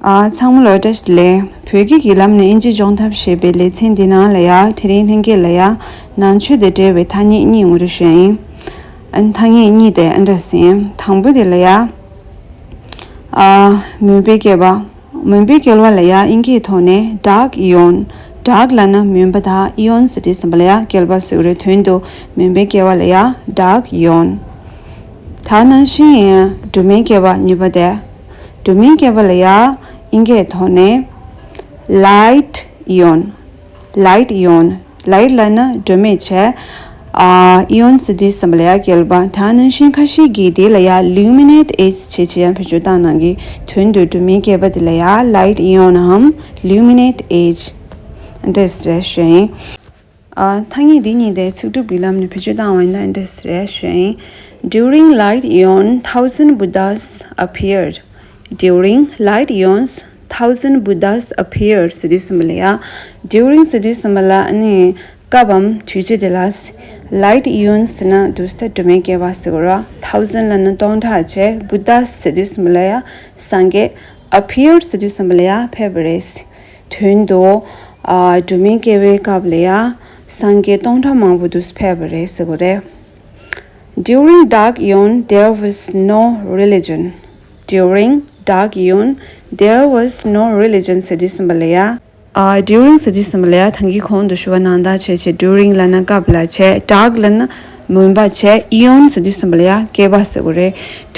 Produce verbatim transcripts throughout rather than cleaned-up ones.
ཨ། ཚང་མ་ལ་བཀྲ་ཤིས་བདེ་ལེགས། བོད་སྐད་ཀྱི་ལམ་ནས་དབྱིན་ཇི་སྦྱོང་ཐབས་ཞེས་པའི་ལེ་ཚན་འདི་ནང་ལ་ཡ། དེ་རིང་ལྷན་རྒྱས་ལ་ཡ། ནང་ཆོས་དང་འབྲེལ་བའི་ཐ་སྙད་གཉིས་ངོ་སྤྲོད་ཞུ་ཡ་ཡིན། ཨ། ཐ་སྙད་གཉིས་དེ་ཨ་འདྲ་ཟེར། དང་པོ་དེ་ལ་ཡ། ཨ། མུན་པའི་བསྐལ་པ། མུན་པའི་བསྐལ་པ་ལ་ཡ་དབྱིན་སྐད་ཐོག་ནས་dark eon། dark ལབ་ན་མུན་པ་དང་eon ཟེར་དུས་ཙམ་པ་ལ་ཡ་བསྐལ་པ་ཟེར་གྱི་རེད། དོན་དུ་མུན་པའི་བསྐལ་པ་ལ་ཡ་dark eon། ད་ནང་བཞིན་སྦྲུམ་མའི་བསྐལ་པ་གཉིས་པ་དེ། སྦྲུམ་མའི་བསྐལ་པ་ལ་ཡ་དབྱིན་སྐད་ཐོག་ནས་light eon། light eon། light ལབ་ན་སྒྲོན་མེ་བྱས། ཨ། eon ཟེར་དུས་ཙམ་པ་ལ་ཡ་བསྐལ་པ། ད་ནང་བཞིན་ཁ་ཤས་ཀྱིས་དེ་ལ་ཡ་luminate age བྱས་བྱས་ཡང་བེད་སྤྱོད་བཏང་གནང་གི། དོན་དུ་སྦྲུམ་མའི་བསྐལ་པ་དེ་ལ་ཡ་light eon འམ་luminate age འདྲ་ཟེར་ཞུ་ཡ་ཡིན། ཨ། ཐ་སྙད་འདི་གཉིས་དེ་ཚིག་གྲུབ་ཀྱི་ལམ་ནས་བེད་སྤྱོད་བཏང་བ་ཡིན་ན་འདི་འདྲ་ཟེར་ཞུ་ཡ་ཡིན། During light eon, thousand Buddhas appeared. During light eons, thousand Buddhas appeared ཟེར་དུས་ཙམ་པ་ལ་ཡ། during ཟེར་དུས་ཙམ་པ་ལ་ནི་སྐབས་བམ་དུས་ཚོད་དེ་ལ། light eon ཟེར་ན་དུས་ད་སྒྲོན་མེ་བསྐལ་པ་ཟེར་གྱི་རེད། thousand ལབ་ན་སྟོང་ཕྲག་བྱས། Buddhas ཟེར་དུས་ཙམ་པ་ལ་ཡ་སངས་རྒྱས། appeared ཟེར་དུས་ཙམ་པ་ལ་ཡ་ཕེབས་པ་རེད། དོན་དུ། ཨ། སྒྲོན་མེ་བསྐལ་པའི་སྐབས་ལ་ཡ་སངས་རྒྱས་སྟོང་ཕྲག་མང་པོ་དུ་ཕེབས་པ་རེད་ཟེར་གྱི་རེད། During dark eon, there was no religion. During dark eon, there was no religion ཟེར་དུས་ཙམ་པ་ལ་ཡ། ཨ། during ཟེར་དུས་ཙམ་པ་ལ་ཡ་ད་གིན་གོང་དུ་ཞུ་བ་ནང་ལྟར་བྱས་བྱས། during ལབ་ན་སྐབས་ལ་བྱས། dark ལབ་ན་མུན་པ་བྱས། eon ཟེར་དུས་ཙམ་པ་ལ་ཡ་བསྐལ་པ་ཟེར་གྱི་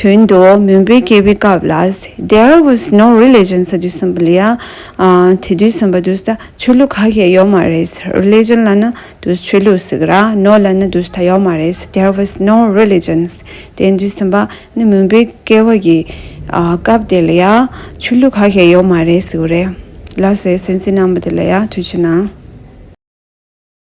རེད། དོན་དུ་མུན་པའི་བསྐལ་པའི་སྐབས་ལ། there was no religion ཟེར་དུས་ཙམ་པ་ལ་ཡ། ཨ། དེ་དུས་ཙམ་པ་དུས་ད་ཆོས་ལུགས་ག་གེ་ཡོད་མ་རེད། religion ལབ་ན་དུས་ཆོས་ལུགས་ཟེར་གྱི་རེད། no ལབ་ན་དུས་ད་ཡོད་མ་རེད། There was no religions. དེ་དུས་ཙམ་པ་ནི་མུན་པའི་བསྐལ་པ་གི། ཨ། སྐབས་དེ་ལ་ཡ་ཆོས་ལུགས་ག་གེ་ཡོད་མ་རེད་ཟེར་གྱི་རེད། ལགས་སོ། གསན་གཟིགས་གནང་བ་དེ་ལ་ཡ་ཐུགས་རྗེ་གནང་།